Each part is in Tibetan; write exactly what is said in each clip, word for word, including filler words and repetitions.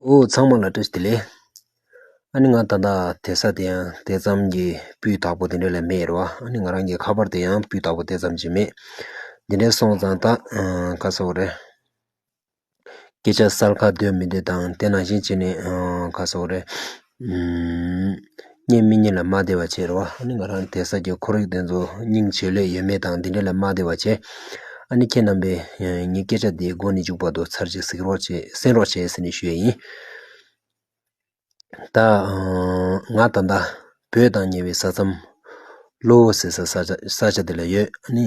ཨོ་ཚང་མ་ལ་བཀྲ་ཤིས་བདེ་ལེགས། ཨ་ནི་ང་ད་ལྟ་དེ་ས་དེ་ཡང་དེ་ཙམ་གྱི་སྤུས་དག་པོ་དེ་འདྲ་ལས་མེད་རེད་བ། ཨ་ནི་ང་རང་གི་ཁ་པར་དེ་ཡང་སྤུས་དག་པོ་དེ་ཙམ་ཅིག་མེད། དེ་འདྲ་སོང་ཙང་ད་ཨ་ག་ཟེར་དགོས་རེད། སྐད་ཆ་གསལ་ཁ་འདོད་མི་འདོད་དང་དེ་ནང་བཞིན་བྱས་ནས་ཨ་ག་ཟེར་དགོས་རེད། ཨུམ། སྙན་མི་སྙན་ལ་མ་བདེ་བ་བྱས་རེད་བ། ཨ་ནི་ང་རང་དེ་ས་གི་ཁོར་ཡུག་དེ་ཚོ་སྙིང་རྗེ་ལོས་ཡོད་མེད་དང་དེ་འདྲ་ལ་མ་བདེ་བ་བྱས། ཨ་ནི་ཁྱེད་རྣམ་པས་ངའི་སྐད་ཆ་འདི་མགོ་ནས་མཇུག་བར་དུ་ཚར་གཅིག་གཟིགས་རོགས་བྱེད། གསན་རོགས་བྱེད་ཟེར་ནས་ཞུ་ཡ་ཡིན། ད་ང་ད་ལྟ་བོད་དང་ཉེ་བའི་ས་མཚམས་གློ་བོ་ཟེར་ས་ས་ཆ་ས་ཆ་དེ་ལ་ཡོད། ཨ་ནི་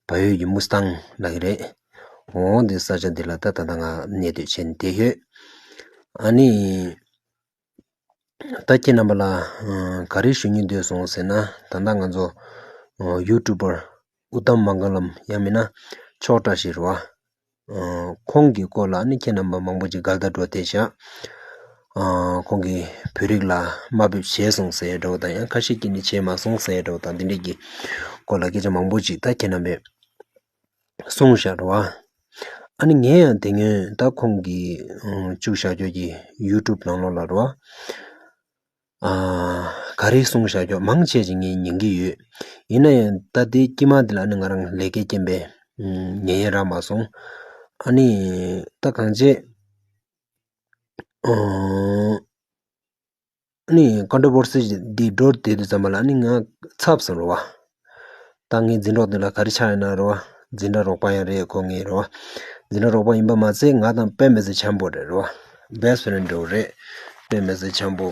བལ་ཡུལ་གྱི་མུ་སི་ཐང་ལབ་ཀྱི་རེད། འོ་འདི་ས་ཆ་འདི་ལ་ད་ད་ལྟ་ང་གནས་སྡོད་བྱས་ནས་བསྡད་ཡོད། ཨ་ནི། ད་ཁྱེད་རྣམ་པ་ལ་ཨ་ག་རེ་ཞུ་སྙིང་འདོད་སོང་ཟེར་ན། ད་ལྟ་ང་ཚོ་ཨ་ཡུ་ཊུབ་པར་ཨུ་ཏམ་མང་ག་ལམ་ཡང་མིན་ན་མཆོག་བཀྲ་ཤིས་རེད་བ། ཨ་ཁོང་གི་སྐོར་ལ་ཨ་ནི་ཁྱེད་རྣམ་པ་མང་པོ་ཅིག་འགལ་ཟླ་འགྲོ་བསྡད་ཤག་ཨ་ཁོང་གིས་བོད་རིགས་ལ་དམའ་འབེབས་བྱས་སོང་ཟེར་འདྲ་བོ་དང་། ཡང་ཁ་ཤས་ཀྱིས་ནི་བྱས་མ་སོང་ཟེར་འདྲ་བོ་དང་། འདི་འདྲས་ཀྱི་སྐོར་ལ་སྐད་ཆ་མང་པོ་ཅིག་ད་ཁྱེད་རྣམ་པས་གསུངས་བཞག་རེད་བ། ཨ་ནི་ངས་ཡང་དེ་སྔོན་ད་ཁོང་གིས་ཨ་བཅུག་བཞག་རྒྱུ་གི་ཡུ་ཊུབ་ནང་ལོགས་ལ་རེད་བ། ཨ་ག་རེ་གསུངས་བཞག་རྒྱུ་མང་ཆེ་ཅིག་ངས་ཉན་གྱི་ཡོད། ཡིན་ན་ཡང་ད་དེ་དཀྱིལ་མ་དེ་ལ་ཨ་ནི་ང་རང་ལས་ཀའི་རྐྱེན་པས་ཨ་ཉན་ཡས་རག་མ་སོང་། ཨ་ནི་ད་གང་བྱས་ཨ། ཨ་ནི་ཀོན་ཊོ་བར་སི་འདི་འགྲོ་བསྡད་དུས་ཙམ་པ་ལ་ཨ་ནི་ང་འཚབ་སོང་རེད་བ། ད་ངའི་འཛིན་གྲོགས་དེ་ལ་ག་རེ་ཆགས་ཡོད་ན་རེད་བ། འཛིན་གྲྭ་རོགས་པ་ཡང་རེད། ཁོ་ངའི་རེད་བ། འཛིན་གྲྭ་རོགས་པ་ཡིན་པ་མ་ཚད་ང་དང་དཔེ་མི་སྲིད་འཆམ་པོ་རེད་རེད་བ། བེ་སི་ཊི་ཕེ་རེན་ཌི་འདྲ་བོ་རེད། དཔེ་མི་སྲིད་འཆམ་པོ།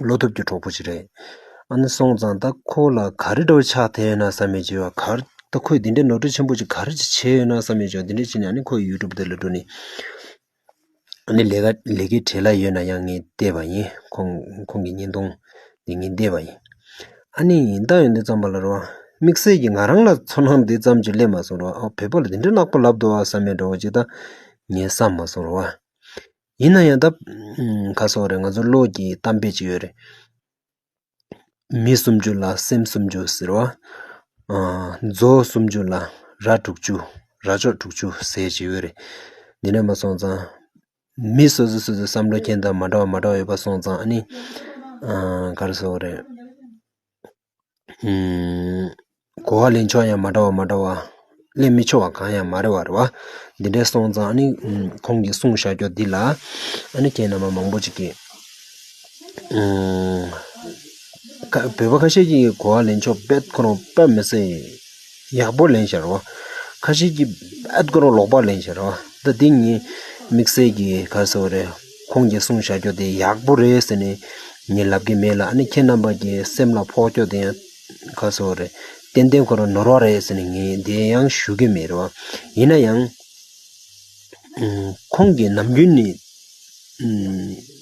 བློ་ཐུབ་ཀྱི་གྲོགས་པོ་ཅིག་རེད། ཨ་ནི་སོང་ཙང་ད་ཁོ་ལ་ག་རེ་འདྲ་བོ་ཆགས་ཐལ་ཡོད་ན་བསམ་ཡས་ཅིག་ཡོད་བ། ག་རེ་ད་ཁོས་འདི་འདྲའི་ནོར་འཁྲུལ་ཆེན་པོ་ཅིག་ག་རེ་ཅིག་བྱས་ཡོད་ན་བསམ་ཡས་ཅིག་ཡོད། འདི་འདྲ་བྱས་ནས་ཨ་ནི་ཁོའི་ཡུ་ཊུབ་དེ་ལ་འགྲོ་ནས། ཨ་ནི་ལས་ཀ་ལས་ཀའི་བྲེལ་ལ་ཡོད་ན་ཡང་ངས་བལྟས་པ་ཡིན། ཁོང་ཁོང་གི་བརྙན་ཐུང་འདི་ངས་བལྟས་པ་ཡིན། ཨ་ནི་ཡིན་ད་ཡོང་དུས་ཙམ་པ་ལ་རེད་བ། དམིགས་བསལ་གྱིས་ང་རང་ལ་ཚོར་སྣང་འདི་ཙམ་ཅིག་སླེབས་མ་སོང་རེད་བ། ཨ་བོད་པ་ལ་འདི་འདྲ་ནག་པོ་ལབ་འདུག་ཨ་བསམ་ཡས་འདྲ་བོ་ཅིག་ད་ངས་བསམ་མ་སོང་རེད་བ། ཡིན་ན་ཡང་ད་ཨ་ག་ཟེར་དགོས་རེད། ང་ཚོ་བློ་གི་གཏམ་དཔེ་ཅིག་ཡོད་རེད། མི་སུམ་ཅུ་ལ་སེམས་སུམ་ཅུ་ཟེར་བ། ཨ་མཛོ་སུམ་ཅུ་ལ་རྭ་དྲུག་ཅུ། རྭ་ཅོ་དྲུག་ཅུ་ཟེར་གྱི་ཡོད་རེད། འདི་འདྲ་མ་སོང་ཙང་། མི་སོ་སོ་སོ་སོའི་བསམ་བློ་ཁྱེར་སྟངས་མ་འདྲ་བ་མ་འདྲ་བ་ཡོད་པ་སོང་ཙང་། ཨ་ནི་ཨ་ག་རེ་ཟེར་དགོས་རེད། ཨུམ། གོ་བ་ལེན་ཕྱོགས་ཡང་མ་འདྲ་བ་མ་འདྲ་བ། ལེན་མི་ཆོག་པ་གང་ཡང་མ་རེད་བ། རེད་བ། འདི་འདྲ་སོང་ཙང་ཨ་ནི་ཨུམ་ཁོང་གིས་གསུངས་བཞག་རྒྱུ་འདི་ལ་ཨ་ནི་ཁྱེད་རྣམ་པ་མང་པོ་ཅིག་གིས་ཨུམ། ཁ་བོད་པ་ཁ་ཤས་ཀྱིས་གོ་བ་ལེན་ཕྱོགས་དཔེ་ཁོ་རང་དཔེ་མི་སྲིད་ཡག་པོ་ལེན་བཞག་རེད་བ། ཁ་ཤས་ཀྱིས་དཔེ་ཁོ་རང་ལོག་པ་ལེན་བཞག་རེད་བ། ད་འདི་ངས་དམིགས་བསལ་གྱིས་ག་རེ་ཟེར་དགོས་རེད། ཁོང་གིས་གསུངས་བཞག་རྒྱུ་དེ་ཡག་པོ་རེད་ཟེར་ནས་ངས་ལབ་ཀྱི་མེད་ལ། ཨ་ནི་ཁྱེད་རྣམ་པ་གི་སེམས་ལ་ཕོག་རྒྱུ་དེ་ཡང་ག་རེ་ཟེར་དགོས་རེད། ཏན་ཏན་ཁོ་རང་ནོར་བ་རེད་ཟེར་ནས་ངས་དེ་ཡང་ཞུ་གི་མེད་རེད་བ། ཡིན་ན་ཡང་ཁོང་གིས་ནམ་རྒྱུན་ནས་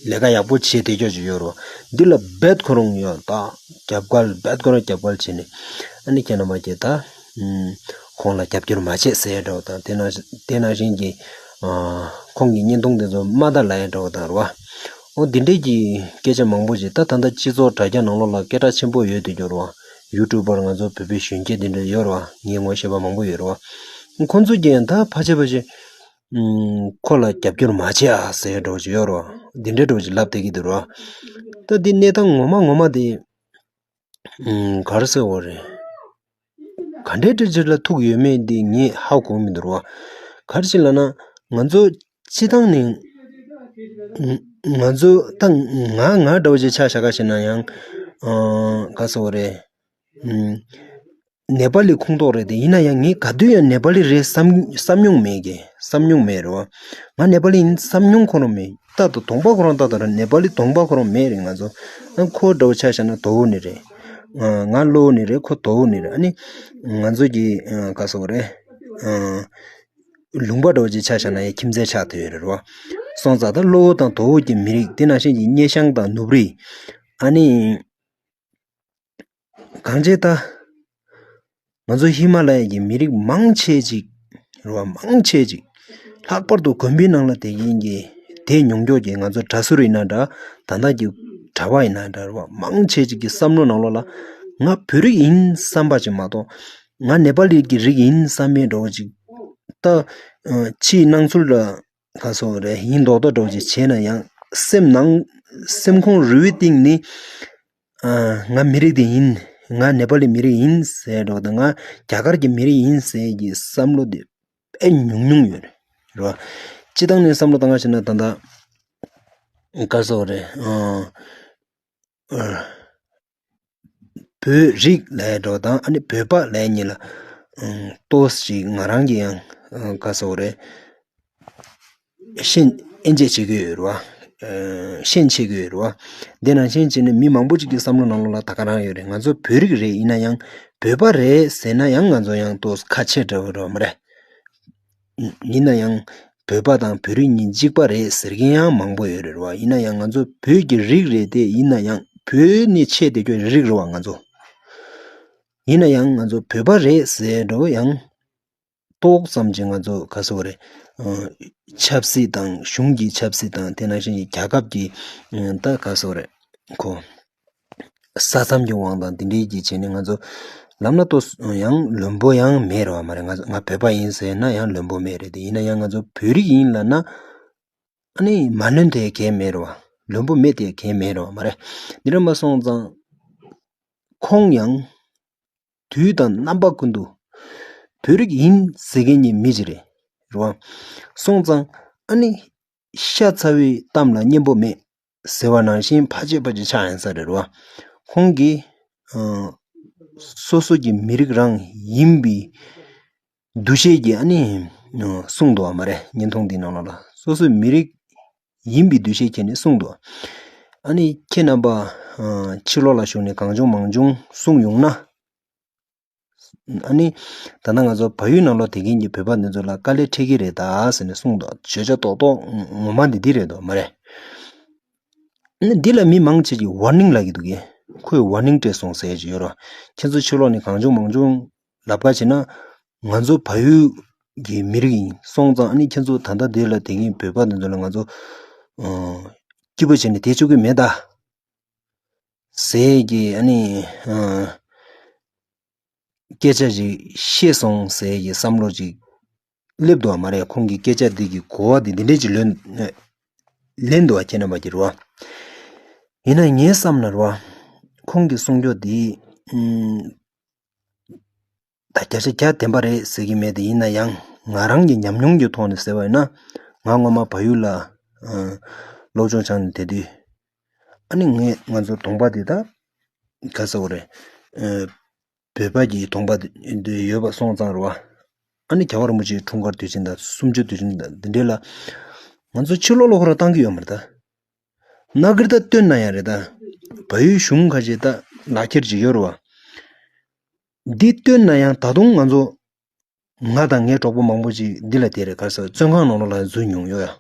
ལས་ཀ་ཡག་པོ་བྱས་བསྡད་རྒྱུ་ཅིག་ཡོད་རེད་བ། འདི་ལ་རྦད་ཁོ་རང་ཡང་ད་རྒྱབ་འགལ་རྦད་ཁོ་རང་རྒྱབ་འགལ་བྱས་ནས། ཨ་ནི་ཁྱེད་རྣམ་པ་གིས་ད་ཁོང་ལ་རྒྱབ་སྐྱོར་མ་བྱེད་ཟེར་འདྲ་བོ་དང་། དེ་ནང་དེ་ནང་བཞིན་གྱི་ཁོང་གི་བརྙན་ཐུང་དེ་ཚོ་མ་ལྟ་ལབ་ཡ་འདྲ་བོ་དང་རེད་བ། འོ་འདི་འདྲས་ཀྱི་སྐད་ཆ་མང་པོ་ཞིག་ད་ད་ལྟ་སྤྱི་ཚོགས་དྲ་རྒྱ་ནང་ལོགས་ལ་སྐད་གྲགས་ཆེན་པོ་ཡོད་དུ་གྱུར་བ། ཡུ་ཊུབ་པར་ང་ཚོ་བོད་པའི་གཞོན་སྐྱེས་འདི་འདྲ་ཡོད་རེད་བ། ངས་ངོ་ཤེས་པ་མང་པོ་ཡོད་རེད་བ། ཁོང་ཚོ་གིས་ཡང་ད་ཕལ་ཆེར་ཕལ་ཆེར་ཁོ་ལ་རྒྱབ་སྐྱོར་མ་བྱེད་ཨ་ཟེར་འདྲ་བོ་ཞིག་ཡོད་རེད་བ། འདི་འདྲའི་འདྲ་བོ་ཞིག་ལབ་བསྡད་ཀྱི་འདུག་རེད་བ། ད་འདི་གནས་སྟངས་ངོ་མ་ངོ་མ་དེ་ག་རེ་ཟེར་དགོས་རེད། ག་འདྲའི་འདྲ་ཅིག་ལ་ཐུག་ཡོད་མེད་འདི་ངས་ཧ་གོ་མི་འདུག་རེད་བ། ག་རེ་ཅིག་ལབ་ན། ང་ཚོ་སྤྱི་བཏང་ནས་ང་ཚོ་ད་ང་ང་འདྲ་བོ་ཅིག་ཆ་བཞག་ག་བྱས་ན་ཡང་ཨ་ག་རེ་ཟེར་དགོས་རེད། ཨུམ། ནེ་པ་ལི་ཁོངས་གཏོགས་རེད་དེ། ཡིན་ན་ཡང་ངས་ག་དུས་ཡང་ནེ་པ་ལི་རེད་བསམ་བསམ་མྱོང་མེད་གི། བསམ་མྱོང་མེད་རེད་བ། ང་ནེ་པ་ལི་ཡིན་བསམ་མྱོང་ཁོ་རང་མེད། ཏག་ཏག་གདོང་པ་ཁོ་རང་ཏག་ཏག་རེད། ནེ་པ་ལི་གདོང་པ་ཁོ་རང་མེད་རེད། ང་ཚོ་ཨ་ཁོ་འདྲ་བོ་ཆ་བཞག་ན་དོ་བོ་ནས་རེད། ང་གློ་བོ་ནས་རེད། ཁོ་དོ་བོ་ནས་རེད། ཨ་ནི་ང་ཚོ་གི་ཨ་ག་རེ་ཟེར་དགོས་རེད། ཨ་ལུང་པ་འདྲ་བོ་ཅིག་ཆ་བཞག་ན་ཡང་ཁྱིམ་མཚེས་ཆགས་བསྡད་ཡོད་རེད་བ། སོང་ཙང་ད་གློ་བོ་དང་དོ་བོ་གི་མི་རིགས་དེ་ནང་བཞིན་གྱི་སྙེ་ཤང་དང་ནུབ་རི། ཨ་ནི། གང་བྱས་ད། ང་ཚོ་ཧི་མ་ལ་ཡ་གི་མི་རིགས་མང་ཆེ་ཅིག་རེད་བ། མང་ཆེ་ཅིག་ལྷག་པར་དུ་དགོན་པའི་ནང་ལ་བསྡད་མཁན་གྱི་བསྡད་མྱོང་མཁན་གྱི་ང་ཚོ་གྲྭ་ཟུར་ཡིན་ན་འདྲ། ད་ལྟ་གི་གྲྭ་པ་ཡིན་ན་འདྲ་རེད་བ། མང་ཆེ་ཅིག་གི་བསམ་བློ་ནང་ལོགས་ལ་ང་བོད་རིགས་ཡིན་བསམ་པ་ཅིག་མ་གཏོགས། ང་ནེ་པ་ལི་གི་རིགས་ཡིན་བསམ་པའི་འདྲ་བོ་ཅིག་ད་ཕྱིའི་སྣང་ཚུལ་ལ། ག་སོགས་རེད། ཡིན་མདོག་མདོག་འདྲ་བོ་ཅིག་བྱས་ན་ཡང་སེམས་ནང་སེམས་ཁོང་རུས་པའི་གཏིང་ནས་ཨ། ང་མི་རིགས་དེ་ཡིན། ང་ནེ་པ་ལི་མི་རིགས་ཡིན་ཟེར་འགྲོ་དང་། ང་རྒྱ་གར་གྱི་མི་རིགས་ཡིན་ཟེར་གྱི་བསམ་བློ་དེ་དཔེ་ཉུང་ཉུང་ཡོད་རེད། རེད་བ། སྤྱི་བཏང་ནས་བསམ་བློ་བཏང་བ་བྱས་ན་ད་ལྟ་ག་སོགས་རེད། ཨ། ཨ། བོད་རིགས་ལབ་འགྲོ་དང་ཨ་ནི་བོད་པ་ལབ་གཉིས་ལ་ཨང་ཏོག་ཙམ་ང་རང་གིས་ཡང་ཨང་ག་སོགས་རེད། ཤན་དབྱེ་འབྱེད་བྱེད་ཀྱི་ཡོད་རེད་བ། ཨ། ཤན་ཕྱེ་གི་ཡོད་རེད་བ། འདི་ནང་བཞིན་བྱས་ནས་མི་མང་པོ་ཅིག་གི་བསམ་བློ་ནང་ལོགས་ལ་ད་ག་རང་ཡོད་རེད། ང་ཚོ་བོད་རིགས་རེད། ཡིན་ན་ཡང་བོད་པ་རེད་ཟེར་ན་ཡང་ང་ཚོ་ཡང་ཏོག་ཙམ་ཁ་ཕྱེ་འདྲ་བོ་རེད་བ། མ་རེད། ཡིན་ན་ཡང་བོད་པ་དང་བོད་རིགས་གཉིས་གཅིག་པ་རེད་ཟེར་མཁན་ཡང་མང་པོ་ཡོད་རེད་བ། ཡིན་ན་ཡང་ང་ཚོ་བོད་ཀྱི་རིགས་རེད་དེ། ཡིན་ན་ཡང་བོད་ནས་ཆད་བསྡད་རྒྱུ་རིགས་རེད་བ་ང་ཚོ། ཡིན་ན་ཡང་ང་ཚོ་བོད་པ་རེད་ཟེར་འགྲོ་ཡང་ཏོག་ཙམ་ཅིག་ང་ཚོ་ག་སོགས་རེད། ཨ། ཆབ་སྲིད་དང་གཞུང་གི་ཆབ་སྲིད་དང་དེ་ནང་བཞིན་གྱི་རྒྱལ་ཁབ་ཀྱི་ཨ། ད་ག་སོགས་རེད། ཁོ། ས་མཚམས་ཀྱི་དབང་དང་དེ་འདྲའི་གི་བྱས་ནས་ང་ཚོ་ལམ་སྣ་ཏོག་ཡང་ལོན་པོ་ཡང་མེད་རེད་བ། མ་རེད། ང་ང་བོད་པ་ཡིན་ཟེར་ན་ཡང་ལོན་པོ་མེད་རེད་དེ། ཡིན་ན་ཡང་ང་ཚོ་བོད་རིགས་ཡིན་ལབ་ན་ཨ་ནི་མ་ལོན་དེ་གས་མེད་རེད་བ། ལོན་པོ་མེད་དེ་གས་མེད་རེད་བ། མ་རེད། འདི་འདྲ་མ་སོང་ཙང་ཁོང་ཡང་དུས་དང་རྣམ་པ་ཀུན་ཏུ་བོད་རིགས་ཡིན་ཟེར་མཁན་གྱི་མི་ཅིག་རེད། རེད་བ། སོང་ཙང་ཨ་ནི་ཤ་ཚ་བའི་གཏམ་ལ་སྙན་པོ་མེད་ཟེར་བ་ནང་བཞིན་ཕལ་ཆེར་ཕལ་ཆེར་ཆགས་ཡིན་ས་རེད། རེད་བ། ཁོང་གིས་ཨ། སོ་སོ་གི་མི་རིགས་རང་ཡིན་པའི་འདུ་ཤེས་ཀྱིས་ཨ་ནི་ཨ། གསུངས་འདུག་བ། མ་རེད། བརྙན་ཐུང་འདི་ནང་ལོགས་ལ་སོ་སོའི་མི་རིགས་ཡིན་པའི་འདུ་ཤེས་ཁྱེར་ནས་གསུངས་འདུག་ཨ་ནི་ཁྱེད་རྣམ་པ་ཨ། ཕྱི་ལོགས་ལ་བཞུགས་ནས་གང་བྱུང་མང་བྱུང་གསུངས་ཡོང་ན། ཨ་ནི་ད་ལྟ་ང་ཚོ་བལ་ཡུལ་ནང་ལོགས་བསྡད་མཁན་གྱི་བོད་པ་འདི་ཚོ་ལ་དཀའ་ལས་འཕྲད་ཀྱི་རེད་ད་ཟེར་ནས་གསུངས་འདུག་བརྗོད་བྱ་རྡོག་རྡོག་ངོ་མ་འདི་འདི་རེད་འདུག་མ་རེད། ཨ་ནི་འདི་ལ་མི་མང་ཆེ་གིས་ཝར་ནིང་ལབ་ཀྱི་འདུག་གས། ཁོས་ཝར་ནིང་སྤྲད་སོང་ཟེར་གྱི་ཡོད་རེད། ཁྱེད་ཚོ་ཕྱི་ལོགས་ནས་གང་བྱུང་མང་བྱུང་ལབ་ཁ་བྱེད་ན་ང་ཚོ་བལ་ཡུལ་གྱི་མི་རིགས་ཡིན་སོང་ཙང་། ཨ་ནི་ཁྱེད་ཚོ་ད་ལྟ་འདི་ལ་བསྡད་མཁན་བོད་པ་འདི་ཚོ་ལ་ང་ཚོ་ཨ། སྐྱིད་པོ་བྱས་ནས་བསྡད་ཆོག་གི་མེད་ད། ཟེར་གྱི་ཨ་ནི་ཨ། སྐད་ཆ་ཞིག་བཤད་སོང་ཟེར་གྱི་བསམ་བློ་ཅིག་སླེབས་འདུག་བ། མ་རེད། ཁོང་གི་སྐད་ཆ་འདི་གི་གོ་བ་འདི་འདི་འདྲས་ཅིག་ལོན་ལེན་འདུག་བ། ཁྱེད་རྣམ་པ་གི་རེད་བ། ཡིན་ན་ངའི་བསམ་ན་རེད་བ། ཁོང་གི་གསུང་རྒྱུ་འདི་ཨུམ། ད་བརྒྱ་ཆ་བརྒྱ་བདེན་པ་རེད་ཟེར་གྱི་མེད་དེ། ཡིན་ན་ཡང་ང་རང་གི་ཉམས་མྱོང་གི་ཐོག་ནས་ཟེར་བ་ཡིན་ན། ང་སྔོན་མ་བལ་ཡུལ་ལ་ཨ། སློབ་སྦྱོང་སྦྱངས་ནས་བསྡད་དུས། ཨ་ནི་ངས་ང་ཚོ་གདོང་པ་དེ་ད་ག་ཟེར་བ་རེད། ཨ། བོད་པ་གི་གདོང་པ་དེ་ཡོད་པ་སོང་ཙང་རེད་བ། ཨ་ནི་རྒྱལ་བ་རིན་པོ་ཆེའི་འཁྲུངས་སྐར་དུས་ཆེན་དང་གསུམ་བཅུ་དུས་ཆེན་དང་འདི་འདྲའི་ལ་ང་ཚོ་ཕྱི་ལོགས་ལ་ཁོ་རང་བཏང་གི་ཡོད་མ་རེད་ད། ནཱ་གིར་ད་བཏོན་ན་ཡང་རེད་ད། བལ་ཡུལ་གཞུང་ཁ་ཤས་ད་ལག་ཁྱེར་ཅིག་ཡོད་རེད་བ། འདི་བཏོན་ན་ཡང་ད་དུང་ང་ཚོ། ང་དང་ངའི་གྲོགས་པོ་མང་པོ་ཅིག་འདི་ལ་བསྡད་རེད། ག་རེ་ཟེར། བཙོན་ཁང་ནང་ལོགས་ལ་འཛུལ་མྱོང་ཡོད་ཡ།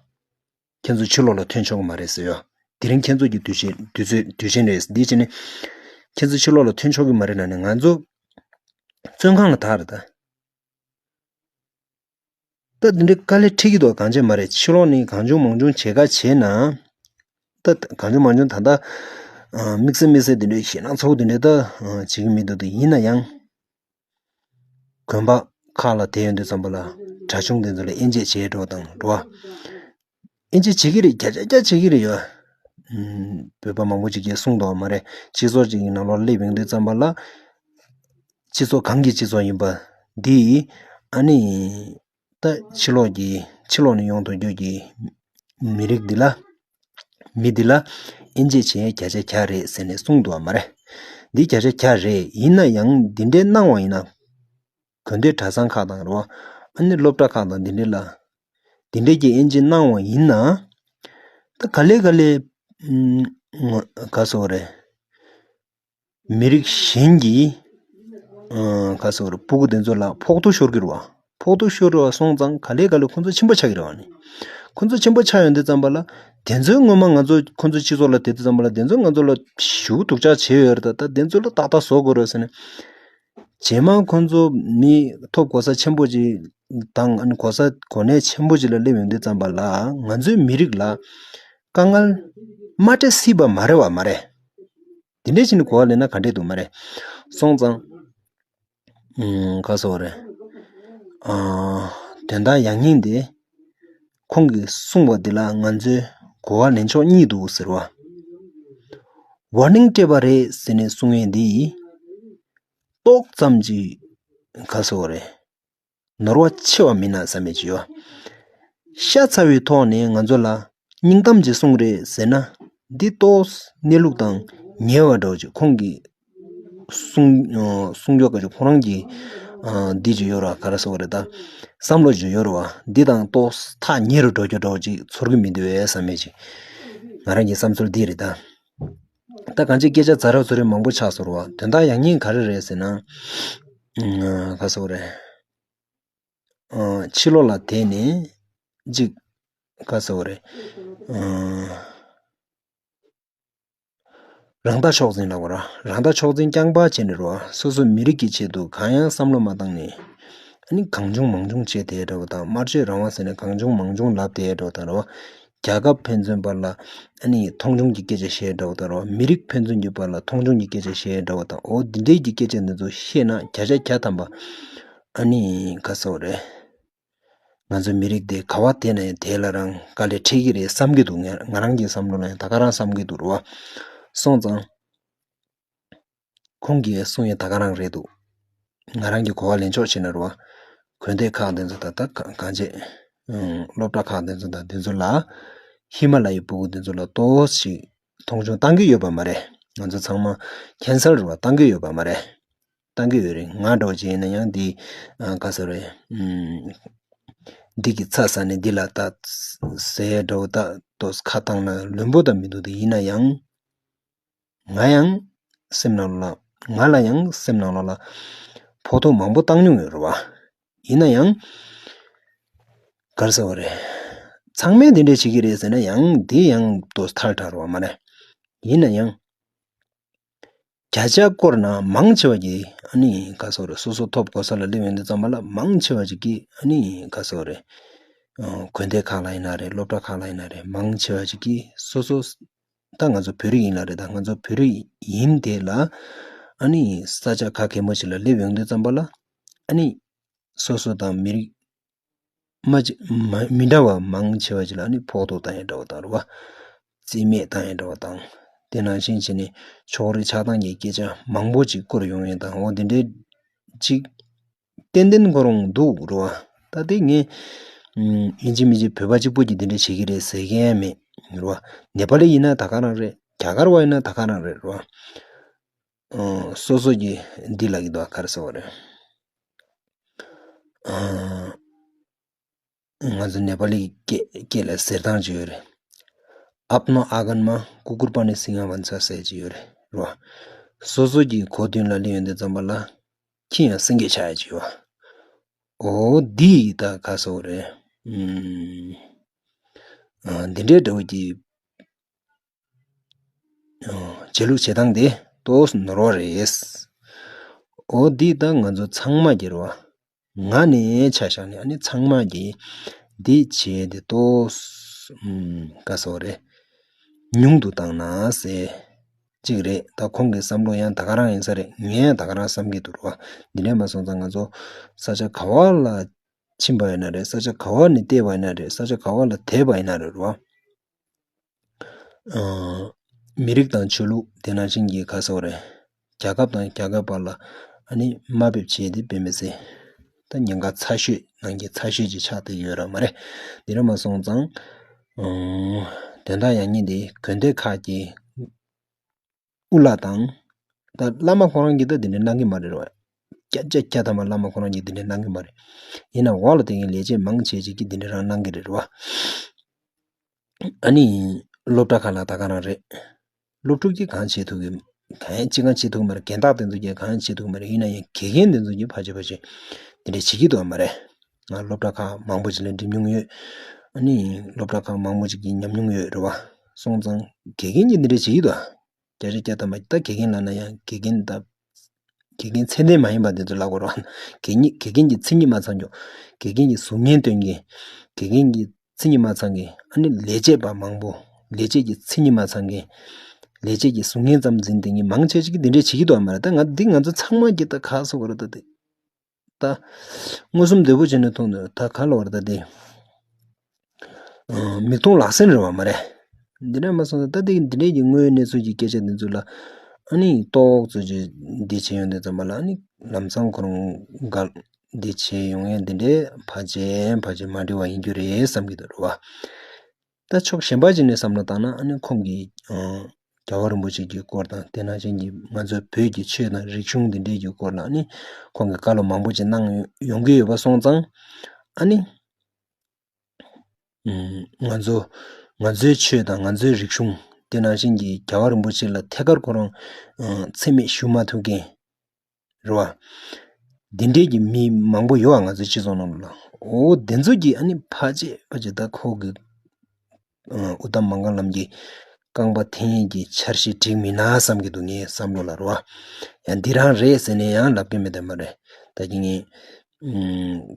ཁྱེད་ཚོ་ཕྱི་ལོགས་ལ་ཐོན་ཆོག་གི་མ་རེད་ཟེར་ཡ། དེ་རིང་ཁྱེད་ཚོ་གི་དུས་ཆེན་དུས་ཚོད་དུས་ཆེན་རེད། འདི་བྱས་ནས་ཁྱེད་ཚོ་ཕྱི་ལོགས་ལ་ཐོན་ཆོག་གི་མ་རེད་ལབ་ནས་ང་ཚོ་བཙོན་ཁང་ལ་བདག་རེད་ད། ད་འདི་འདྲའི་དཀའ་ལས་འཕྲད་ཀྱི་འདུག་གང་བྱས་མ་རེད། ཕྱི་ལོགས་ནས་གང་བྱུང་མང་བྱུང་བྱེད་ཁ་བྱས་ན། ད་གང་བྱུང་མང་བྱུང་ད་ལྟ་ཨ། དམིགས་བསལ་དམིགས་བསལ་འདི་འདྲའི་ཞེད་སྣང་ཚ་བོ་འདི་འདྲའི་ད་ཨ། བྱེད་ཀྱི་མི་འདུག་ད་ཡིན་ན་ཡང་དགོན་པ་ཁག་ལ་བསྡད་ཡོང་དུས་ཙམ་པ་ལ་གྲྭ་ཆུང་དེ་ཚོ་ལ་དབྱེ་འབྱེད་བྱེད་འགྲོ་དང་འགྲོ་བ། དབྱེ་འབྱེད་བྱེད་ཀྱི་རེད། བརྒྱ་ཆ་བརྒྱ་བྱེད་ཀྱི་རེད་ཡ། ཨུམ། བོད་པ་མང་པོ་ཅིག་གིས་གསུངས་འདུག་བ། མ་རེད། སྤྱི་ཚོགས་ཅིག་གི་ནང་ལོགས་སླེབས་ཡོང་དུས་ཙམ་པ་ལ། སྤྱི་ཚོགས་གང་གི་སྤྱི་ཚོགས་ཡིན་པ་འདི་ཨ་ནི། ད་ཕྱི་ལོགས་ཀྱི་ཕྱི་ལོགས་ནས་ཡོང་དུ་རྒྱུ་གི་མི་རིགས་འདི་ལ། མི་འདི་ལ་དབྱེ་འབྱེད་བྱེད་ཡས་བརྒྱ་ཆ་བརྒྱ་རེད་ཟེར་ནས་གསུངས་འདུག་བ། མ་རེད། འདི་བརྒྱ་ཆ་བརྒྱ་རེད། ཡིན་ན་ཡང་འདི་འདྲའི་གནང་བ་ཡིན་ན། དགོན་སྡེ་གྲྭ་ཚང་ཁག་དང་རེད་བ། ཨ་ནི་སློབ་གྲྭ་ཁག་དང་འདི་འདྲའི་ལ། འདི་འདྲའི་གི་དབྱེ་འབྱེད་གནང་བ་ཡིན་ན། ད་ག་ལེ་ག་ལེ། ཨུམ། ག་ཟེར་རེད། མི་རིགས་གཞན་གྱི་ཨ། ག་ཟེར་བ་རེད། སྤུ་གུ་དེ་ཚོ་ལ་ཕོག་ཐུག་ཤོར་གྱི་རེད་བ། ཕོག་ཐུག་ཤོར་བ་སོང་ཙང་ག་ལེ་ག་ལེ་ཁོ་ཚོ་ཆེན་པོ་ཆགས་ཀྱི་རེད་བ་ནི། ཁོ་ཚོ་ཆེན་པོ་ཆགས་ཡོང་དུས་ཙམ་པ་ལ། དེ་ཚོའི་སྔོན་མ་ང་ཚོ་ཁོ་ཚོ་སྤྱི་ཚོགས་ལ་བསྡད་དུས་ཙམ་པ་ལ། དེ་ཚོ་ང་ཚོ་ལ་ཞེ་པོ་སྡུག་ཅག་བྱས་ཡོད་རེད་ད། ད་དེ་ཚོ་ལ་ཏག་ཏག་བཟོ་དགོས་རེད་ཟེར་ནས། རྗེས་མ་ཁོ་ཚོ་མི་ཐོབ་གོ་ས་ཆེན་པོ་ཅིག་དང་། ཨ་ནི་གོ་ས་གོ་གནས་ཆེན་པོ་ཅིག་ལ་སླེབས་ཡོང་དུས་ཙམ་པ་ལ། ང་ཚོའི་མི་རིགས་ལ་དཀའ་ངལ་མ་འཕྲད་སྲིད་པ་མ་རེད་བ། མ་རེད། དེ་འདྲས་བྱས་ནས་གོ་བ་ལེན་ན་ག་འདྲས་འདུག་མ་རེད། སོང་ཙང་། ཨུམ། ག་ཟེར་བ་རེད། ཨ། དོན་དག་ཡག་ཉེས་དེ་ ཁོང་གིས་གསུངས་པ་འདི་ལ་ང་ཚོས་གོ་བ་ལེན་ཕྱོགས་གཉིས་འདུག་ཟེར་བ། ཝར་ནིང་སྤྲད་པ་རེད་ཟེར་ནས་གསུང་ཡས་འདི་ཏོག་ཙམ་ཅིག་ག་ཟེར་བ་རེད། ནོར་བ་ཆེ་བ་མིན་ན་བསམ་པའི་ཅིག་ཡོད། ཤ་ཚ་བའི་ཐོག་ནས་ང་ཚོ་ལ་སྙིང་གཏམ་ཅིག་གསུང་རེད་ཟེར་ན། འདི་ཏོག་གནས་ལུགས་དང་ཉེ་བ་འདྲ་བོ་ཅིག་ཁོང་གིས་གསུང་གསུང་ཀྱོག་ག་ཅིག་ཁོ་རང་གི་འདི་ཅིག་ཡོད་ར། ག་རེ་ཟེར་བ་རེད་ད། བསམ་བློ་ཅིག་ཡོད་ར་བ། འདི་དང་ཏོག་ཐག་ཉེ་རུ་འགྲོ་རྒྱུ་འདྲ་བོ་ཅིག་ཚོར་གི་མི་འདུག་བས་བསམ་པའི་ཅིག་ང་རང་གི་བསམ་ཚུལ་འདི་རེད་ད། ད་གང་ཅི་སྐད་ཆ་ཛ་རབ་ཚོ་རེ་མང་པོ་ཆགས་སོང་ར་བ། དོན་དག་ཡག་ཉེས་ག་རེ་རེད་ཟེར་ན། ག་རེ་ཟེར་བ་རེད། ཕྱི་ལོགས་ལ་དེད་ནས་ཅིག་ག་རེ་ཟེར་བ་རེད། རང་ལྟ་མཆོག་འཛིན་ལབ་དགོས་ར། རང་ལྟ་མཆོག་འཛིན་རྐྱང་པ་བྱས་ནས་ར་བ། སོ་སོ་མི་རིགས་ཀྱི་ཆེད་དུ་གང་ཡང་བསམ་བློ་མ་བཏང་ནས། ཨ་ནི་གང་བྱུང་མང་བྱུང་བྱས་དེ་འདྲ་བོ་དང་། དམར་གསོད་རང་དབང་ཟེར་ནས་གང་བྱུང་མང་བྱུང་ལབ་དེ་འདྲ་བོ་དང་ར་བ། རྒྱལ་ཁབ་ཕན་ཚུན་བར་ལ་ཨ་ནི་མཐོང་ཆུང་གི་སྐད་ཆ་བཤད་འདྲ་བོ་དང་ར་བ། མི་རིགས་ཕན་ཚུན་གྱི་བར་ལ་མཐོང་ཆུང་གི་སྐད་ཆ་བཤད་འདྲ་བོ་དང་། འོ་འདི་འདྲའི་གི་སྐད་ཆ་འདི་ཚོ་བཤད་ན་བརྒྱ་ཆ་བརྒྱ་ཐམ་པ་ཨ་ནི་ག་རེ་ཟེར་བ་རེད། ང་ཚོ་མི་རིགས་དེ་ག་བ་དེ་ན་ཡང་དེ་ལ་རང་དཀའ་ལས་འཕྲད་ཀྱི་རེད་བསམ་གྱི་འདུག་ང་ང་རང་གི་བསམ་བློ་ལ་ཡང་ད་ག་རང་བསམ་གྱི་འདུག་ར་བ། སོང་ཙང་། ཁོང་གིས་གསུང་ཡས་ད་ག་རང་རེད་འདུག་ང་རང་གི་གོ་བ་ལེན་ཕྱོགས་བྱས་ན་ར་བ། དགོན་སྡེ་ཁག་དེ་ཚོ་ད་ལྟ་ག་གང་བྱེད། སློབ་གྲྭ་ཁག་དེ་ཚོ་དང་དེ་ཚོ་ལ། ཧི་མ་ལ་ཡའི་སྤུ་གུ་དེ་ཚོ་ལ་ཏོག་ཙམ་མཐོང་ཆུང་བཏང་གི་ཡོད་པ་མ་རེད། ང་ཚོ་ཚང་མ་ཁེན་སར་ར་བ་བཏང་གི་ཡོད་པ་མ་རེད། བཏང་གི་ཡོད་རེད། ང་འདྲ་བོ་ཅིག་ཡིན་ན་ཡང་འདི་ཨ་ག་ཟེར་རེད། ཨུམ། འདི་གི་ཚ་ཟ་ནས་འདི་ལ་ད་ཟེར་འདྲ་བོ་ད་ཏོག་ཙམ་ཁ་བཏང་ན་ལོན་པོ་ད་མི་འདུག་དེ་ཡིན་ན་ཡང་། ང་ཡང་སེམས་ནང་ལོགས་ལ་ང་ལ་ཡང་སེམས་ནང་ལོགས་ལ་ཕོག་ཐུག་མང་པོ་བཏང་མྱོང་ཡོད་རེད་བ། ཡིན་ན་ཡང་། ག་རེ་ཟེར་བ་རེད། ཚང་མས་འདི་འདྲས་བྱེད་ཀྱི་རེད་ཟེར་ན་ཡང་འདི་ཡང་ཏོག་ཙམ་ཐལ་དྲགས་རེད་བ་མ་རེད། ཡིན་ན་ཡང་། བརྒྱ་ཆ་སྐོར་ན་མང་ཆེ་བ་གིས་ཨ་ནི་ག་རེ་ཟེར་བ་རེད། སོ་སོ་ཐོབ་གོ་ས་ལ་སླེབས་ཡོང་དུས་ཙམ་པ་ལ་མང་ཆེ་བ་ཅིག་གིས་ཨ་ནི་ག་རེ་ཟེར་བ་རེད། ཨ་དགོན་སྡེ་ཁག་ལ་ཡིན་ན་རེད། སློབ་གྲྭ་ཁག་ལ་ཡིན་ན་རེད། མང་ཆེ་བ་ཅིག་གིས་སོ་སོ། ད་ང་ཚོ་བོད་རིགས་ཡིན་ལ་རེད། ད་ང་ཚོ་བོད་རིགས་ཡིན་དེ་ལ་ཨ་ནི་ས་ཆ་ག་གེ་མོ་ཞིག་ལ་སླེབས་ཡོང་དུས་ཙམ་པ་ལ་ཨ་ནི་སོ་སོ་དང་མི་རིགས་མ་གཅིག་མ་མི་འདྲ་བ་མང་ཆེ་བ་ཅིག་ལ་ཨ་ནི་ཕོག་ཐུག་བཏང་ཡས་འདྲ་བ་དང་རེད་བ། རྩིས་མེད་བཏང་ཡས་འདྲ་བ་དང་། དེ་ནང་བཞིན་བྱས་ནས་ཕྱོགས་རིས་ཆགས་སྡང་གི་སྐད་ཆ་མང་པོ་ཅིག་བསྐུར་ཡོང་ཡས་དང་། འོ་དེ་འདྲའི་ཅིག་ཏན་ཏན་ཁོ་རང་འདུག་རེད་བ། ད་དེ་ངས་ཨམ་ཡིན་གཅིག་མིན་གཅིག་བོད་པ་གཅིག་པོ་གིས་འདི་འདྲ་བྱེད་ཀྱི་རེད་ཟེར་མཁན་མེད་རེད་བ། ནེ་པ་ལི་ཡིན་ན་ད་ག་རང་རེད། རྒྱ་གར་བ་ཡིན་ན་ད་ག་རང་རེད་རེད་བ། ཨ་སོ་སོ་གིས་འདི་ལབ་ཀྱི་འདུག་ག་རེ་ཟེར་བ་རེད། ཨ་ང་ཚོ་ནེ་པ་ལི་སྐད་སྐད་ལ་ཟེར་སྟངས་ཅིག་ཡོད་རེད། अपनो आँगनमा कुकुर पनि सिंह भन्छ ཟེར་ཅིག་ཡོད་རེད་རེད་བ། སོ་སོ་གི་སྒོ་མདུན་ལ་སླེབས་ཡོང་དུས་ཙམ་པ་ལ། ཁྱི་ཡང་སེང་གེ་ཆགས་ཡ་ཅིག་ཡོད། འོ་འདི་ད་ག་ཟེར་རེད། ཨུམ། ཨ་འདི་འདྲའི་འདྲ་བོ་གི་ཨ་བྱེད་ལུགས་བྱེད་སྟངས་དེ་ཏོག་ཙམ་ནོར་བ་རེད། འོ་འདི་ད་ང་ཚོ་ཚང་མ་གི་རེད་བ། ང་ནས་ཆ་བཞག་ནས་ཨ་ནི་ཚང་མ་གི་འདི་བྱས་ཏེ་ཏོག་ཙམ་ཨུམ་ག་ཟེར་རེད། ཉུང་དུ་བཏང་ན་ཟེར། གཅིག་རེད། ད་ཁོང་གི་བསམ་བློ་ཡང་ད་ག་རང་ཡིན་ས་རེད། ངས་ཡང་ད་ག་རང་བསམ་གྱི་འདུག་ར་བ། འདི་འདྲས་མ་སོང་ཙང་ང་ཚོ་ས་ཆ་ག་བ་ལ་ཕྱིན་པ་ཡིན་ན་རེད། ས་ཆ་ག་བ་ནས་བལྟས་པ་ཡིན་ན་རེད། ས་ཆ་ག་བ་ལ་བསྡད་པ་ཡིན་ན་རེད་ར་བ། ཨ་མི་རིགས་དང་ཆོས་ལུགས་དེ་ནང་བཞིན་གྱི་ག་ཟེར་རེད། རྒྱལ་ཁབ་དང་རྒྱལ་ཁབ་བར་ལ་ཨ་ནི་དམའ་འབེབས་བྱས་ཏེ་དཔེ་མི་སྲིད། ད་ཉེན་ཁ་ཚ་ཤོས་ནང་གི་ཚ་ཤོས་ཅིག་ཆགས་བསྡད་ཡོད་ར་མ་རེད། འདི་འདྲ་མ་སོང་ཙང་། ཨང་། དོན་དག་ཡག་ཉེས་འདི་དགོན་སྡེ་ཁག་གི་དབུ་བླ་དང་། ད་བླ་མ་ཁོ་རང་གིས་ད་འདི་འདྲ་གནང་གི་མ་རེད་ར་བ། བརྒྱ་ཆ་བརྒྱ་ཐམ་པ་བླ་མ་ཁོ་རང་གིས་འདི་འདྲ་གནང་གི་མ་རེད། ཡིན་ནའང་འོག་ལ་དེ་གའི་ལས་བྱེད་མང་ཆེ་ཅིག་གིས་འདི་འདྲ་རང་གནང་གི་རེད་ར་བ། ཨ་ནི། སློབ་གྲྭ་ཁག་ལ་ད་ག་རང་རེད། སློབ་ཕྲུག་གིས་གང་བྱེད་ཐུབ་ཀྱི། གང་ཡང་ཅི་གང་བྱེད་ཐུབ་ཀྱི་མ་རེད། རྒན་བདག་དེ་ཚོ་གིས་གང་ཡང་བྱེད་ཐུབ་ཀྱི་མ་རེད། ཡིན་ན་ཡང་དགེ་རྒན་དེ་ཚོ་གིས་ཕལ་ཆེར་ཕལ་ཆེར་དེ་འདྲ་བྱེད་ཀྱི་འདུག་མ་རེད། ང་སློབ་གྲྭ་ཁག་མང་པོ་ཅིག་ལ་འགྲིམ་མྱོང་ཡོད། ཨ་ནི། སློབ་གྲྭ་ཁག་མང་པོ་ཅིག་གི་ཉམས་མྱོང་ཡོད་རེད་བ། སོང་ཙང་དགེ་རྒན་གྱིས་འདི་འདྲ་བྱེད་ཀྱི་འདུག་བརྒྱ་ཆ་བརྒྱ་ཐམ་པ་ད་དགེ་རྒན་ལབ་ན་ཡང་དགེ་རྒན་ད། དགེ་རྒན་ཚད་ལྡན་མ་ཡིན་པ་དེ་ཚོ་ལབ་དགོས་རེད་བ། དགེ་རྒན་དགེ་རྒན་གྱི་མཚན་ཉིད་མ་ཚང་རྒྱུ། དགེ་རྒན་གྱི་གཟུགས་བརྙན་སྟོན་མཁན། དགེ་རྒན་གྱི་མཚན་ཉིད་མ་ཚང་མཁན། ཨ་ནི་ལས་བྱེད་པ་མང་པོ། ལས་བྱེད་ཀྱི་མཚན་ཉིད་མ་ཚང་མཁན། ལས་བྱེད་ཀྱི་གཟུགས་བརྙན་ཙམ་འཛིན་བསྡད་མཁན་མང་ཆེ་ཅིག་གིས་འདི་འདྲས་བྱེད་ཀྱི་འདུག་བ་མ་རེད། ད་ང་འདི་ང་ཚོ་ཚང་མ་གིས་ད་ག་ཟེར་དགོས་རེད་ད་དེ། ད། མངོན་སུམ་དོད་པོ་བྱས་ནས་མཐོང་དུས་ད་ག་ལབ་དགོས་རེད་ད་དེ། མིག་མཐོང་ལག་ཟིན་རེད་བ་མ་རེད། འདི་འདྲ་མ་སོང་ཙང་ད་འདི་འདི་འདྲའི་གི་དངོས་ཡོད་གནས་ཚུལ་གྱི་སྐད་ཆ་འདི་ཚོ་ལ་ཨ་ནི་ཏོག་ཙམ་ཅིག་འདི་བྱེད་ཡོང་དུས་ཙམ་པ་ལ་ཨ་ནི་ལམ་སང་ཁོ་རང་འགལ་འདི་བྱེད་ཡོང་ཡས་འདི་འདྲའི་ཕལ་ཆེར་ཕལ་ཆེར་མ་འགྲིག་པ་ཡིན་རྒྱུ་རེད་བསམ་གྱི་འདུག་རེད་བ། ད་ཕྱོགས་གཞན་པ་ཅིག་ནས་བསམ་བློ་བཏང་ན་ཨ་ནི་ཁོང་གིས་ཨ་རྒྱལ་བ་རིན་པོ་ཆེ་གི་སྐོར་དང་དེ་ནང་བཞིན་གྱི་ང་ཚོའི་བོད་ཀྱི་ཆོས་དང་རིག་གཞུང་འདི་འདྲའི་གི་སྐོར་ལ་ཨ་ནི་ཁོང་གིས་བཀའ་སློབ་མང་པོ་ཅིག་གནང་ཡོང་གི་ཡོད་པ་སོང་ཙང་ཨ་ནི། ང་ཚོ་ང་ཚོའི་ཆོས་དང་ང་ཚོའི་རིག་གཞུང་དེ་ནང་བཞིན་གྱི་རྒྱལ་བ་རིན་པོ་ཆེ་ལ་ཐད་ཀར་ཁོ་རང་འཚེ་མེད་ཞུ་མ་ཐུབ་མཁན་རེད་བ། འདི་འདྲའི་གི་མི་མང་པོ་ཡོད་ཨ་ང་ཚོའི་སྤྱི་ཚོགས་ནང་ལ། འོ་དེ་ཚོ་གི་ཨ་ནི་ཕལ་ཆེར་ཕལ་ཆེར་ད་ཁོ་གི་ཨུཏྤལ་མ་ག་ལམ་གྱི་རྐང་པ་འཐེན་ཡས་ཀྱི་འཆར་གཞི་འགྲིག་མིན་ན་བསམ་གྱི་འདུག་ངའི་བསམ་བློ་ལ་རེད་བ། ཡང་འདི་རང་རེད་ཟེར་ནས་ཡང་ལབ་ཀྱི་མེད་དེ་མ་རེད། ད་གིན་ངས་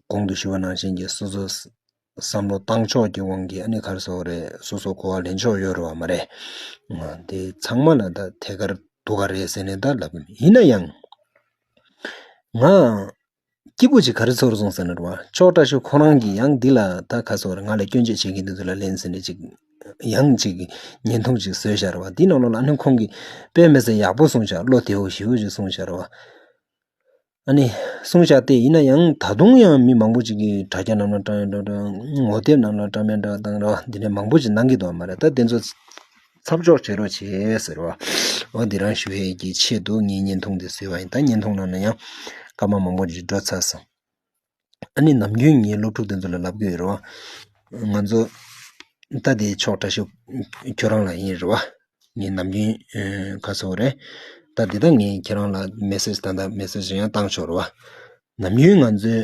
གོང་དུ་ཞུས་པ་ནང་བཞིན་གྱི་སོ་སོ་བསམ་བློ་བཏང་ཕྱོགས་ཀྱི་དབང་གིས་ཨ་ནི་ག་རེ་ཟེར་དགོས་རེད། སོ་སོ་གོ་བ་ལེན་ཕྱོགས་ཡོད་རེད་བ་མ་རེད། དེ་ཚང་མ་ལ་ད་ཐད་ཀར་སྡུག་ག་རེད་ཟེར་ནས་ད་ལབ་ཀྱི་མེད། ཡིན་ན་ཡང་ང་སྐྱིད་པོ་ཅིག་ག་རེ་ཚོར་སོང་ཟེར་ན་རེད་བ། ཕྱོགས་བཀྲ་ཤིས་ཁོ་རང་གིས་ཡང་འདི་ལ་ད་ག་རེ་ཟེར་དགོས་རེད། ང་ལ་སྐྱོན་བརྗོད་བྱེད་མཁན་འདི་ཚོ་ལ་ལན་ཟེར་ནས་ཅིག་ཡང་ཅིག་བརྙན་ཐུང་ཅིག་བཟོས་བཞག་རེད་བ། འདི་ནང་ལོགས་ལ་ཨ་ནི་ཁོང་གིས་དཔེ་མི་སྲིད་ཡག་པོ་གསུངས་བཞག་བློ་བདེ་བོ་ཞེ་པོ་ཅིག་གསུངས་བཞག་རེད་བ། ཨ་ནི་གསུངས་བཞག་སྟེ་ཡིན་ན་ཡང་ད་དུང་ཡང་མི་མང་པོ་ཅིག་གིས་དྲ་རྒྱ་ནང་ལ་བཀྲམ་ཡ་འདྲ་འདྲ། ངོ་དེབ་ནང་ལ་བཀྲམ་ཡ་འདྲ་དང་འདྲ་འདི་འདྲ་མང་པོ་ཅིག་གནང་གི་འདུག་མ་རེད། ད་དེ་ཚོ་ཚབ་འཇོག་བྱེད་རོགས་བྱེད་ཟེར་བ། འོ་འདི་རང་ཞུ་ཡས་ཀྱི་ཆེད་དུ་ངས་བརྙན་ཐུང་འདི་བཟོས་པ་ཡིན། ད་བརྙན་ཐུང་ནང་ན་ཡང་སྐར་མ་མང་པོ་ཅིག་འགྲོ་ཚར་སོང་། ཨ་ནི་ནམ་རྒྱུན་ངའི་སློབ་ཕྲུག་དེ་ཚོ་ལ་ལབ་གི་ཡོད་རེད་བ། ང་ཚོ་ད་དེ་ཕྱོགས་བཀྲ་ཤིས་ཁྱོད་རང་ལ་ཡིན་རེད་བ། ངས་ནམ་རྒྱུན་ཨ་ག་རེ་ཟེར་དགོས་རེད། ད་འདི་ད་ངས་ཁྱེད་རང་ལ་མེ་སེ་ཇི་ད་ལྟ་མེ་སེ་ཇི་ཡང་བཏང་ཆོག་རེད་བ། ནམ་རྒྱུན་ང་ཚོའི་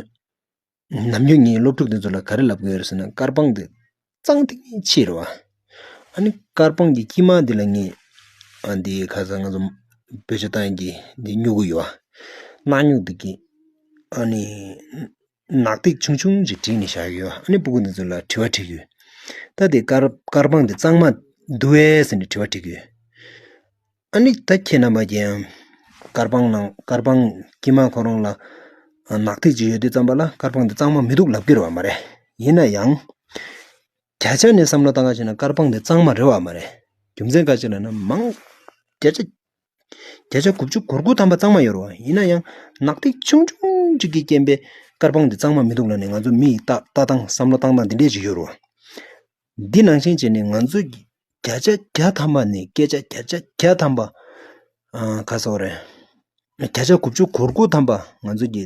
ནམ་རྒྱུན་ངའི་སློབ་ཕྲུག་དེ་ཚོ་ལ་ག་རེ་ལབ་གི་ཡོད་རེད་ཟེར་ན། སྐར་པང་དེ་གཙང་ཏིང་ངེ་ཕྱིར་བ། ཨ་ནི་སྐར་པང་གི་དཀྱིལ་མ་འདི་ལ་ངས་ཨ་འདི་ག་ས་ང་ཚོ་བེད་སྤྱོད་བཏང་གི་འདི་སྨྱུ་གུ་ཡོད་བ། སྣ་སྨྱུག་འདི་གི་ཨ་ནི་ནག་ཐིག་ཆུང་ཆུང་ཅིག་བྲིས་ནས་བཞག་ཡོད། ཨ་ནི་སྤུ་གུ་འདི་ཚོ་ལ་དྲི་བ་དྲི་གི་ཡོད། ད་དེ་སྐར་སྐར་པང་འདི་གཙང་མ་འདུག་གས་ཟེར་ནས་དྲི་བ་དྲི་གི་ཡོད། ཨ་ནི་ད་ཁྱེད་རྣམ་པ་ཀྱིས་ཡང་སྐར་པང་ནང་སྐར་པང་དཀྱིལ་མ་ཁོ་རང་ལ་ནག་ཐིག་ཅིག་ཡོད་དུས་ཙམ་པ་ལ་སྐར་པང་འདི་གཙང་མ་མི་འདུག་ལབ་ཀྱི་རེད་བ་མ་རེད། ཡིན་ན་ཡང་བརྒྱ་ཆ་ནས་བསམ་བློ་བཏང་ག་བྱས་ན་སྐར་པང་འདི་གཙང་མ་རེད་བ་མ་རེད། རྒྱུ་མཚན་ག་ཅི་ལབ་ན་མང་བརྒྱ་ཆ་བརྒྱ་ཆ་དགུ་བཅུ་གོ་དགུ་ཐམ་པ་གཙང་མ་ཡོད་རེད་བ། ཡིན་ན་ཡང་ནག་ཐིག་ཆུང་ཆུང་ཅིག་གི་རྐྱེན་པས་སྐར་པང་འདི་གཙང་མ་མི་འདུག་ལབ་ནས་ང་ཚོ་མི་ཡི་ལྟ་ལྟ་སྟངས་བསམ་བློ་བཏང་སྟངས་འདི་འདྲས་ཅིག་ཡོད་རེད་བ། འདི་ནང་བཞིན་བྱས་ནས་ང་ཚོས་བརྒྱ་ཆ་བརྒྱ་ཐམ་པ་ནས་སྐད་ཆ་བརྒྱ་ཆ་བརྒྱ་ཐམ་པ། ཨ་ག་རེ་ཟེར་དགོས་རེད། བརྒྱ་ཆ་དགུ་བཅུ་གོ་དགུ་ཐམ་པ་ང་ཚོ་གི་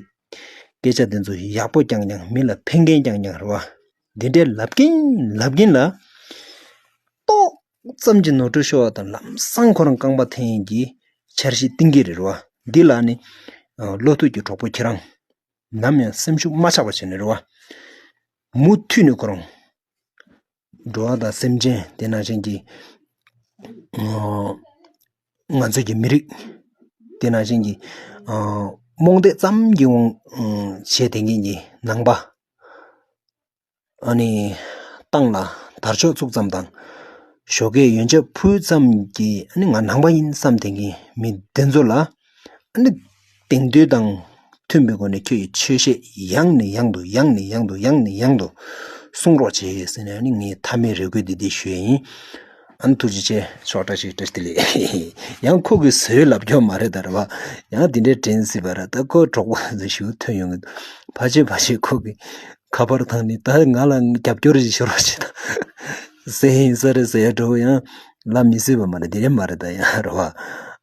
སྐད་ཆ་དེ་ཚོ་ཡག་པོ་རྐྱང་རྐྱང་མི་ལ་ཕན་མཁན་རྐྱང་རྐྱང་རེད་བ། འདི་འདྲའི་ལབ་ཀྱིན་ལབ་ཀྱིན་ལ་ཏོག་ཙམ་གྱི་ནོར་འཁྲུལ་ཤོར་བ་དང་ལམ་སང་ཁོ་རང་རྐང་པ་འཐེན་ཡིན་གྱི་འཆར་གཞི་བཏིང་གི་རེད་བ། འདི་ལ་ནི་ཨ་བློ་མཐུན་གྱི་གྲོགས་པོ་ཁྱེད་རང་ནམ་ཡང་སེམས་ཤུགས་མ་ཆག་པ་བྱས་ནས་རེད་བ། མུ་མཐུད་ནས་ཁོ་རང་འགྲོ་བ་དང་སེམས་ཅན་དེ་ནང་བཞིན་གྱི་ཨ་ང་ཚོ་གི་མི་རིགས་དེ་ནང་བཞིན་གྱི་ཨ་རྨོངས་དད་ཙམ་གྱི་དབང་ཨ་བྱས་དེ་ངེད་ཀྱི་ནང་པ་ཨ་ནི་ཏང་ལ་དར་ལྕོག་བཙུགས་ཙམ་དང་ཞོགས་ཀས་ཡོན་ཆབ་ཕུལ་ཙམ་གྱི་ཨ་ནི་ང་ནང་པ་ཡིན་བསམ་དེ་གི་མི་དེ་ཚོ་ལ་ཨ་ནི་དེང་དུས་དང་མཐུན་པའི་སྒོ་ནས་ཁྱོད་ཀྱི་ཆོས་བཤད་ཡང་ནས་ཡང་དུ་ཡང་ནས་ཡང་དུ་ཡང་ནས་ཡང་དུ་གསུང་རོགས་བྱེད་ཟེར་ནས་ཨ་ནི་ངས་མཐའ་མའི་རེ་སྐུལ་འདི་འདི་ཞུ་ཡ་ཡིན། ཨ་ནི་ཐུགས་རྗེ་ཆེ། ཕྱོགས་བཀྲ་ཤིས་བཀྲ་ཤིས་བདེ་ལེགས། ཡང་ཁོ་གིས་བཟོས་ལབ་རྒྱུ་མ་རེད་ད་རེད་བ། ཡང་འདི་འདྲའི་དྲན་སྲིད་པ་རེད། ད་ཁོ་གྲོགས་པོ་ཚོ་ཞིག་ཐོན་ཡོང་གི་འདུག་ཕལ་ཆེར་ཕལ་ཆེར་ཁོ་གིས་ཁ་པར་བཏང་ནས་ད་ང་ལ་རྒྱབ་སྐྱོར་ཞིག་ཤོར་བ་ཞིག་དང་ཟེར་ཡིན་ས་རེད་ཟེར་ཡ་འགྲོ་ཡང་ལབ་མི་སྲིད་པ་མ་རེད། དེ་རེད་མ་རེད་ད་ཡང་རེད་བ།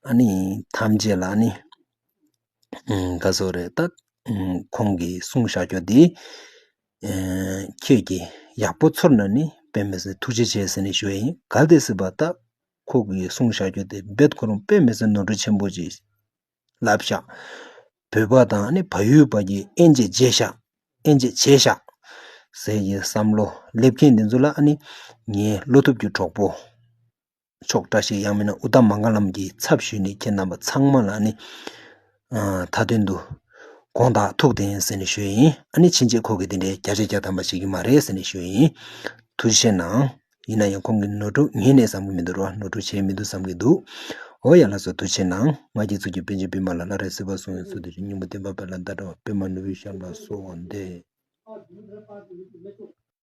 ཨ་ནི་ཐམས་ཅད་ལ་ཨ་ནི་ཨུམ་ག་ཟེར་རེད་ད། ཨུམ་ཁོང་གིས་གསུངས་བཞག་རྒྱུ་དེ་ཨེ་ཁྱེད་ཀྱིས་ཡག་པོ་ཚོར་ན་ནི་དཔེ་མི་སྲིད་ཐུགས་རྗེ་ཆེ་ཟེར་ནས་ཞུ་ཡ་ཡིན། གལ་ཏེ་སྲིད་པ་ད་ཁོ་གིས་གསུངས་བཞག་རྒྱུ་དེ་རྦད་ཁོ་རང་དཔེ་མི་སྲིད་ནོར་འཁྲུལ་ཆེན་པོ་ཅིག་ལབ་ཤག་བོད་པ་དང་ནི་བལ་ཡུལ་བར་གྱི་དབྱེ་འབྱེད་བྱས་ཤག་དབྱེ་འབྱེད་བྱས་ཤག་ཟེར་གྱི་བསམ་བློ་སླེབས་མཁན་འདི་ཚོ་ལ་ཨ་ནི་ངའི་བློ་ཐུབ་ཀྱི་གྲོགས་པོ་ཕྱོགས་བཀྲ་ཤིས་ཡང་མིན་ན་ཨུཏྤལ་མངྒ་ལམ་གྱི་ཚབ་ཞུས་ནས་ཁྱེད་རྣམ་པ་ཚང་མ་ལ་ནི་ཨ་མཐའ་དོན་དུ་དགོངས་དག་ཐུགས་བདེན་ཟེར་ནས་ཞུ་ཡིན། ཨ་ནི་ཕྱིན་ཆད་ཁོ་གིས་དེ་འདྲའི་བརྒྱ་ཆ་བརྒྱ་ཐམ་པ་བྱེད་ཀྱི་མ་རེད་ཟེར་ནས་ཞུ་ཡིན། ཐུགས་རྗེ་གནང་། ཡིན་ན་ཡང་ཁོང་གིས་ནོར་འཁྲུལ་ངས་ནས་བསམ་གྱི་མི་འདུག་རོ། ནོར་འཁྲུལ་བྱས་མི་འདུག་བསམ་གྱི་འདུག་འོ་ཡ་ལགས་སོ། ཐུགས་རྗེ་གནང་། ང་རྒྱལ་ཚུལ་གྱི་པཎ་ཆེན་བི་མ་ལ་བླ་རེ་སྲིད་པ་གསུང་བའི་ཚུལ་དེ་བཞིན་སྙིང་པོ་བསྟན་པ་དཔལ་ལ་ཟླ་གྲགས་པདྨ་ནོར་བུའི་ཞབས་ལ་གསོལ་བ་འདེབས།